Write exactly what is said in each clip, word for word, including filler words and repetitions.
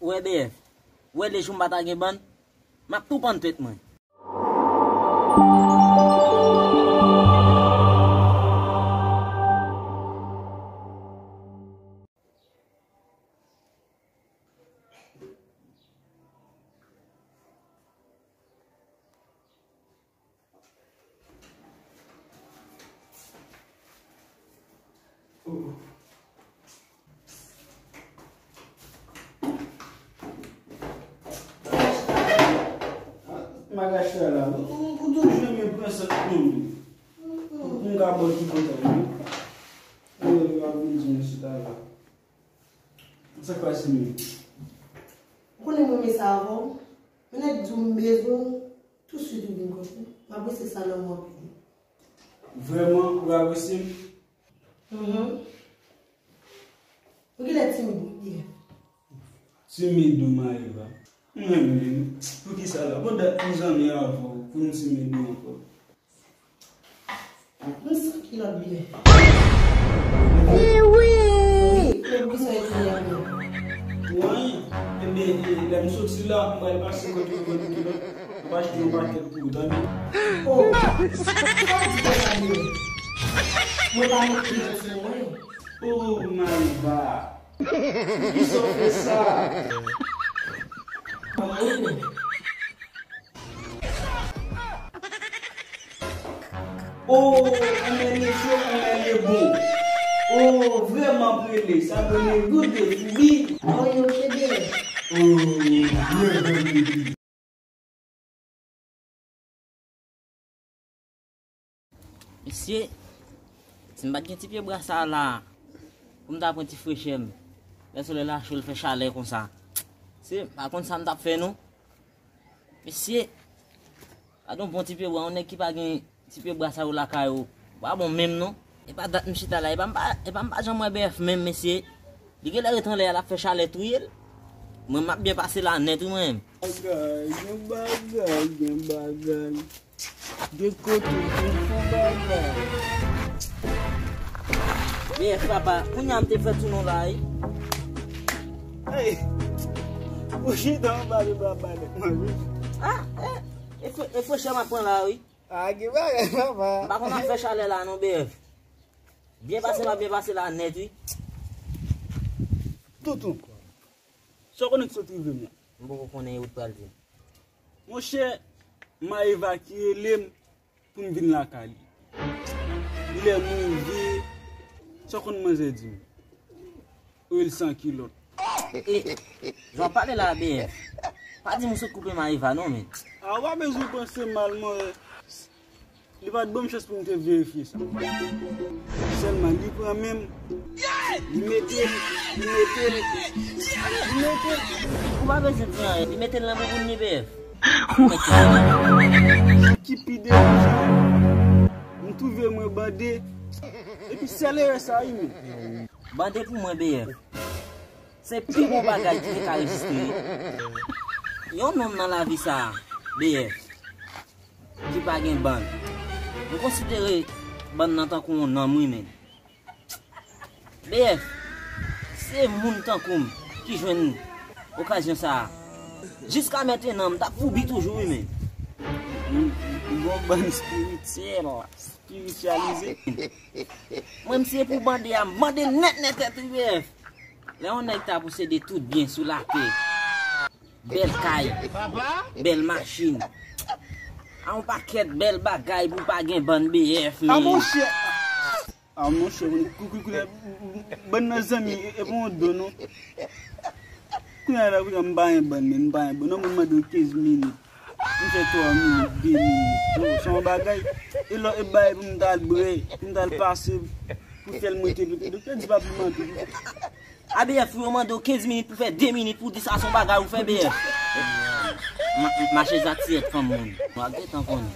Ou wè B F, ou wè le jou m pa ta gen bann, m ap tou pann tèt mwen. Maga chita la, ou, ou, ou toujou renmen pran sa pou mwen. Pou m ka bò ki kontan, wi. Ou, ou ap vin di mwen chita la. Sa k pase menm? Ou konnen mwen renmen sa avè w. Men nèg di w m bezwen w, tousuit ou vin kote m. M apresye sa nan ou anpil. Vrèman, ou apresye m? Mhm. Ou genlè timid wi, Pierre. Timid ou Maëva? Mwen menm, poukisa la? Bon dat nou zanmi avè w, pou m timid ou ankò? M san kilòt byen. Wi, men poukisa w ekri a menm? Pou anyen. Ebyen, e, lè m soti la, m pral pase kote yo vann kilòt. M ap achte yon pakèt pou ou, tande? Oh, sa w di konsa, Pierre? Mwen pa met kilòt sou mwen. Oh, Maëva. Poukisa w fè sa? Oh, on est les chauds, on est les bons. Oh, vrèman prele, sa donne goût de foubi. Oh, yo, se byen. Oh, byen, byen, byen. Mesye, si m pa t gen ti pye bwa sa a la, pou m ta pran ti frechè m, lè solèy la cho, l fè chalè konsa. Mesye, m pa konn sa m t ap fè non. Mesye, gade yon bon ti pye bwa, yon nèg ki pa gen ti pye bwa sa yo lakay ou, pa bon menm non. E pa dat m chita la, e pa m pa, e pa m pa janm wè B F menm, mesye. Li genlè ret anlè a, l ap fè chalè touye l. Mwen, m ap byen pase la nèt, wi, mwen. Bagay, gen bagay, gen bagay. Gen kote, gen fon bagay. B F papa, kounye a m te fè tou non la, wi. Hey! Ou chita anba de papa nèt mwen, wi. Ah, eh, e fre-, e frechè m ap pran la, wi. Ah, gen bagay, papa. M pa konn ap fè chalè la non, B F. Byen pase m ap byen pase la nèt, wi. Toutou. Sa w konnen ki sot rive m la? M poko konnen, e ou t pral di m. Monchè, Maëva ki rele m pou m vin lakay li. Lè m rive, sa w konn manzè di m? Ou rele l san kilòt. E, jan w pale la, B F, pa di m ou sot koupe Maëva non, men. A, w pa bezwen panse mal, mwen. Li pa t ban m chans pou m te verifye sa. Sèlman li pran men m, li mete l, li mete l, li mete l. Ou pa bezwen di anyen, li mete l nan bouboun li, B F. Ki pi deranjan, m twouve mwen bande. Epi sèl erè sa wi, men. Bande pou mwen, B F. Se pi bon bagay ki te ka rejistre. Yon nonm nan lavi sa a, B F, ki pa gen bann. M konsidere bann nan tankou yon nonm, wi, men. B F, se moun tankou m ki jwenn okazyon sa a. Jiska mentenan, m t ap foubi toujou, wi, men. M, m gon bann espirityèl, espirityalize. Mwen, m se pou bande a, m bande nèt, nèt, nèt, wi, B F. Lè yon nèg ta posede tout byen sou latè, bèl kay, bèl machin, a yon pakèt bèl bagay pou pa gen bann B F, men. A monchè, a monchè, kounye a, bann nan zanmi, e, e pa yon don, non. Kounye a la, kounye a, m pa gen bann, men, m pa gen bann. Yon moun mande w kenz minit. M fè twa minit, de minit. Bon, se yon bagay. E lò, e bay pou m t al bwè, pou m t al pase, pou fè l monte pete. Doktè di pa pou mande. A B F, yo mande w kenz minit pou fè de minit, pou di sa se yon bagay ou fè, B F. Ma-, mache zatiyèt fanm moun. W ap gentan konnen.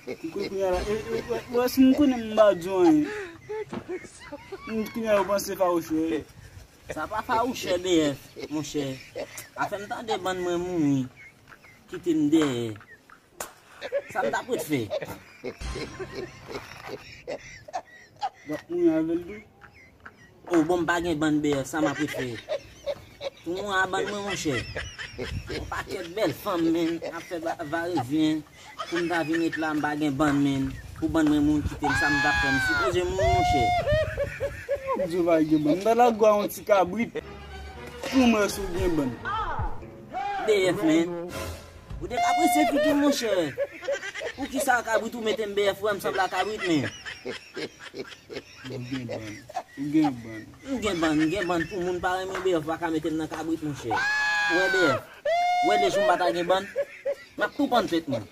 Ou konnen kounye a la, e, e, e, e, si m konnen m pa di w anyen. M kounye a yo panse fawouch, wi. Sa pa fawouchè, B F, monchè. Afè m tande bann mwen mouri, kite m dèyè. Sa m t ap ret fè? W ap mouri avè l tou? O, bon, m pa gen bann, B F, sa m ap ret fè? Mwen a bann mwen, monchè. Yon pakèt bèl fanm, men, ap fè va- varevyen. Pou m ta vin ret la, m pa gen bann, men. Pou bann mwen moun kite m, sa m t ap fè, m sipoze mouri, monchè. Ou di w pa gen bann. M ta lage w a yon ti kabrit pou m wè si w gen bann. B F, men. Ou te ka prese figi m, monchè. Poukisa kabrit ou mete m B F, wè m sanble a kabrit, men. Ou gen bann. Ou gen bann. M gen bann, m gen bann pou moun pa renmen B F, pa ka mete m nan kabrit, monchè. Ou wè B F? Ou wè de jou m pa ta gen bann? M ap tou pann tèt mwen.